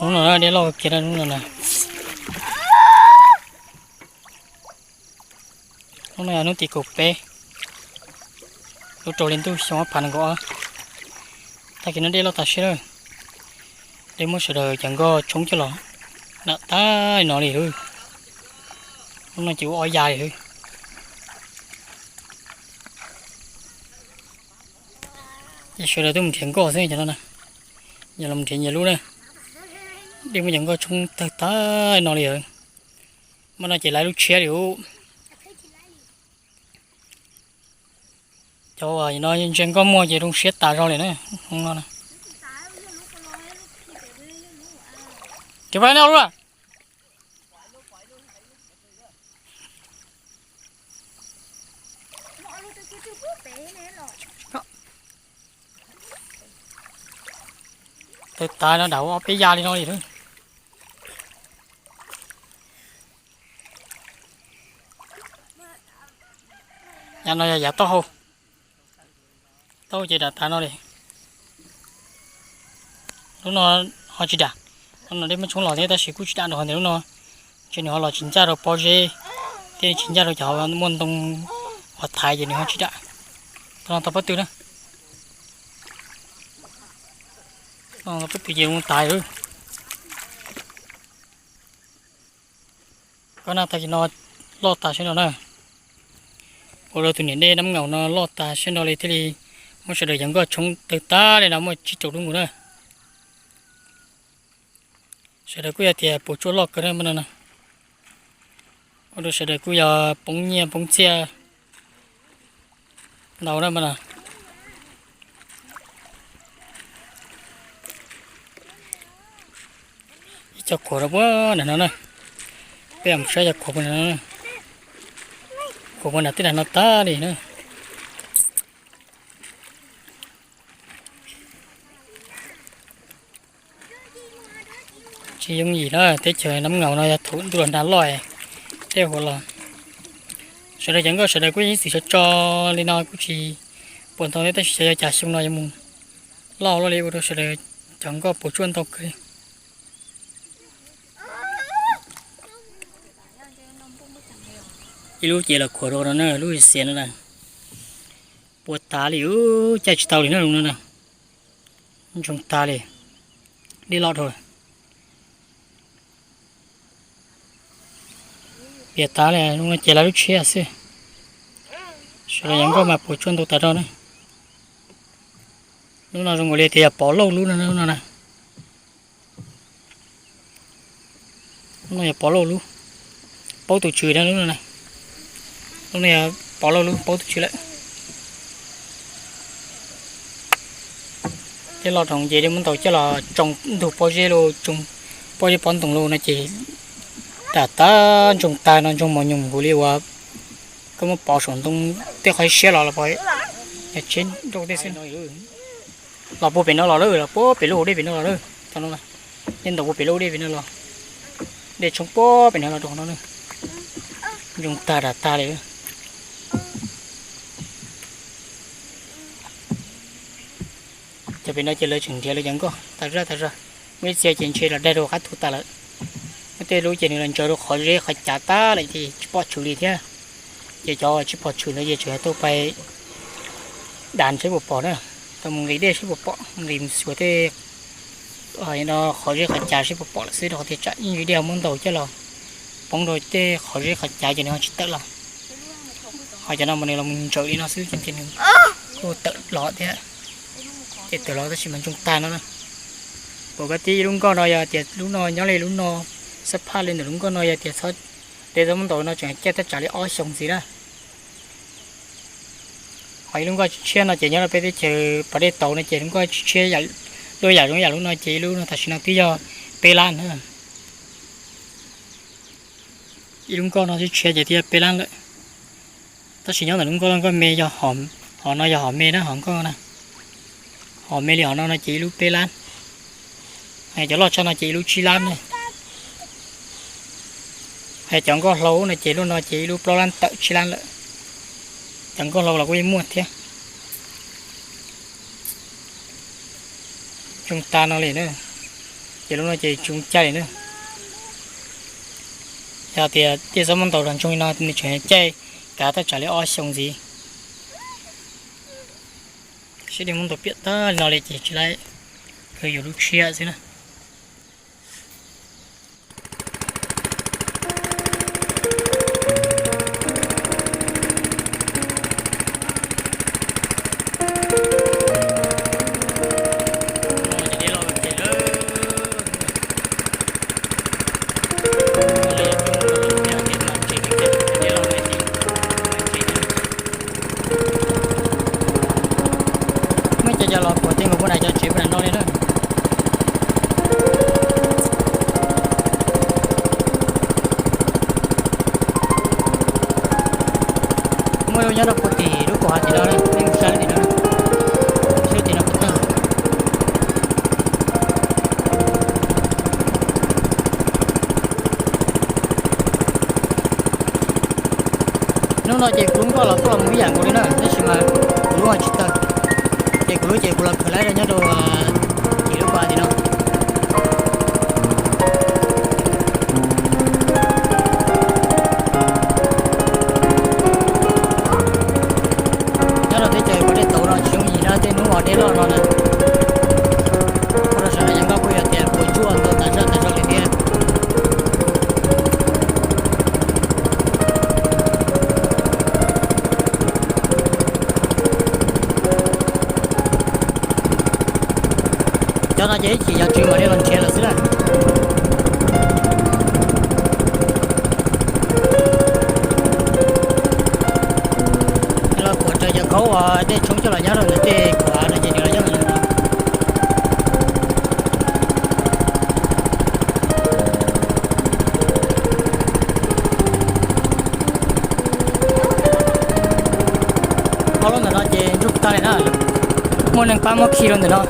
Hnub no dej loj kiag hnub no na. Hnub no yog hnub tim kaum peb, lub rau hli ntuj xyoo ob phav nees nkaum ob. Tag kis no dej loj tas siab lawm. Dej muab sawv daws cov nkoj tshoob coj los nram tag no li lawm. Hnub no ces ua ob ya li lawm. Ces sawv daws tuaj mus nrhiav nkoj xwb cov no na. Yog los nrhiav nyias lub na. Dej muab cov nkoj tshoob tawg tag no li lawm. Mas no ces lawv lub tshiab li ub. Cov uas no ntsia nkoj muag ces zoo siab tas zog li na. Hoob no na. Ces pab no lub. Tawg tas no dam ob peb ya li no li lawm. Yav no yog yav taub hau, taub hau ces dam tas no li. Lub no ho tsis dam, lub no dej muab tshoob los thiab tab sis kuj tsis dam nrog ntawm lub no. Ces nws ho los tsis ncaj rau pob zeb, thiab tsis ncaj rau cov muaj ntoo uas thaiv ces nws ho tsis dam. Tau no tau pob tw na. Tau pob tw ces mus tas lawm. Koj na, tag kis no loj tas siab no na. Ua rau tus niam dej Nab Ngaum no loj tas siab no li thiaj li muab sawv daws cov nkoj tshoob tawg tag li no muaj tsib rau lub nkaus na. Sawv daws kuj yog tias puas tsuaj loj kawg na no na. Ua rau sawv daws kuj yog poob nyiaj poob txiaj ntau na mas no. Ib co khuam rau puag nram no na. Peb mus saib cov khuam puag nram no. Khuam puag nram tej nram no tag li na. Tsis yooj yim na, teb chaws Nab Ngaum no yog thaum ntuj los nag loj, tej huv los. Sawv daws cov nkoj sawv daws kuj yeej txwm tso tso li no kuj tsis puas ntau thiab tab sis xyov yog cas xyoo no yuav mus loj luaj li ua rau sawv daws cov nkoj puas tsuaj ntau kawg li. Ib lub ces los khuam rau no na, lub xiav no na. Puas tas li, caij tsis tau li na, zoo no na. Ntsoog tag li, dej loj dhau. Piam tas li, zoo no ces lawv lub tshiab xwb. Sawv daws cov nkoj mas puas tsuaj ntau tas zog na. Lub no zoo nkaus li tias yog Pov Lauj lub no, lub no na. Lub no yog Pov Lauj lub, paub tus tswv na lub no na. Lub no yog Pov Lauj lub, paub tus tswv lawm. Tej loj roos ces dej muab ntaus coj los tsoo ntug pob zeb los, tsoo pob zeb pob ntoos los no ces dam tag ntsoog tag no, ntsoog mos nyoos nkaus li uas koj muab pov saum ntoo tej qhov siab los los pov, yog tsheb nrauj tej xwb. Los puag pem no los lawm, los puag pem lub hauv dej pem no los lawm. Tau no, dej ntaus puag pem lub hauv dej pem no los, dej tshoob puag pem no los rau no, ntsoog tag dam tag li. Cov pem no ces lawv tseem nrhiav lawv cov nkoj tas zaj tas zog. Muaj ib txhia ces ntshe los daig rau qab thu tas lawm. Muaj tej lub ces nws los ntsaws rau qhov zeb qhov cav tag lawm ces tsis pom tshwm li thiab. Ces cov tsis pom tshwm ntawd ces tseem yog tuaj pais das saib puas pom na, tuaj mus nqis dej saib puas pom, nqis mus xyuas tej no qhov zeb qhov cav saib puas pom lawm xwb, rau qhov tias tsam ib ntsis dej ho muab ntaus coj los poob rau tej qhov zeb qhov cav ces nws ho tsis tawm los. Ho cov no mas nws los mus ntsawm li no xwb ces nws kuj tawm los thiab. Ces tawm los tab sis mas ntsoog tag no na. Pom koj tib ib lub nkoj no yog tias lub no nyob li lub no, xab phaj li ntawm lub nkoj no yog tias txhob, tej txhob muab ntaus no tseem caij tab tsam li ob xyoos ntxiv na. Ho ib lub nkoj tshiab no ces nyob rau peb teb chaws pas dej tauv no ces lub nkoj tshiab, lub yam zoo yam lub no ces ib lub no tam sim no twb yog peb lab na. Ib lub nkoj no tshiab ces twb yog peb lab lawm. Tab sis nyob ntawm lub nkoj loj nkoj me yog, hom no yog hom me na, hom nkoj na. Hom me li hom no no ces ib lub peb lab. Cov loj tshaj no ces ib lub tsib lab na. Hos cov nkoj hlau no ces lub no ces ib lub plaub lab tawm tsib lab lawm. Cov nkoj hlau los kuj yeej muaj thiab. Zoo tas no li na. Ces lub no ces tsis caij li na. Yog tias tej txhob muab ntaus los ntsoog li no nws tseem caij kav tau tsam li ob xyoo ntxiv. Sib de muab ntaus piam tag li no li ces tsis laib, kawg yuav lub tshiab xwb na. Muaj cov cov los kuam tej nkaus puag nram cov tsev puag nram no li na. Muaj lub nyob rau puag tim lub kaum hav tim no, peb mus saib tim no, saib tim no puas tawg. Hnub no ces kuv lub nkoj los kuj los mus ib yam nkaus li na, tab sis mas kuv lub ho tsis tawg. Ces kuv lub ces kuv los khaws laib rau nyob rau tim lub kaum hav tim no. Nyob rau teb chaws kuv dej tauv no tsis yooj yim na, tej hnub uas dej loj no na. Ua rau sawv daws yeej nkauj kuj yog tias puas tsuaj ntau tas zog tas zog li thiab. Cov no ces ib chim yog tswv mam li los nrhiav lawm xwb na. Los kuam raws cov khaub uas dej tshoob coj los nyob rau ntawm tej kuam no ces nws los nyob ntawm no. Ob lub ntawm no ces ntsoog tag li na. Muaj neeg pab muab khi rau ntawm no.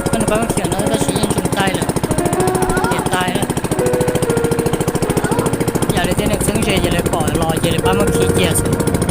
Muaj neeg pab muab khi no tab sis yeej ntsoog tag lawm. Ces tag na. Yam li tej neeg txheeb ze ces lawv pom los ces lawv pab muab khi cia xwb.